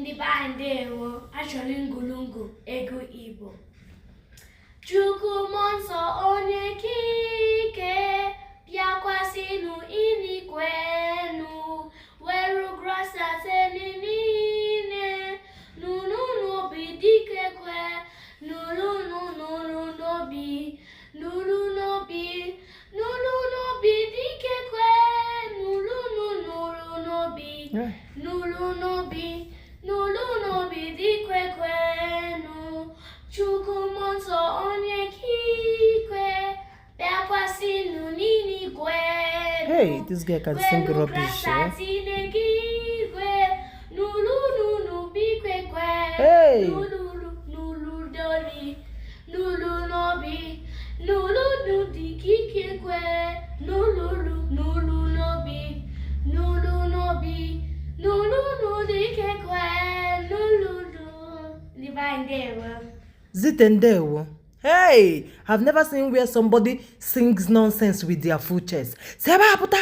Ndị be anyị, ndewo. Achọrọ ngulungu egwu Igbo. Chukwu mmụọ nsọ onye kike bịakwasịnụ inikwenu weru grasateni niile nụrụ n'obi dike kwe nụrụ nụrụ n'obi nụrụ n'obi nụrụ n'obi dike kwe nụrụ nụrụ n'obi nụrụ n'obi nụrụ n'obi dike kwenu. Chukwu mmụọ nsọ onye kikwe bịakwasịnụ n'inikwenu. Hey, this girl can sing rubbish, eh? Hey! Nụrụ nụrụ n'obi nụrụ n'ụdị kikekwe nụrụ nụrụ n'obi nụrụ n'obi nụrụ n'ụdị kekwe nụrụ. Ndị be anyị, ndewo. Zite, ndewo. Hey, I've never seen where somebody sings nonsense with their full chest. Si ebe a pụta.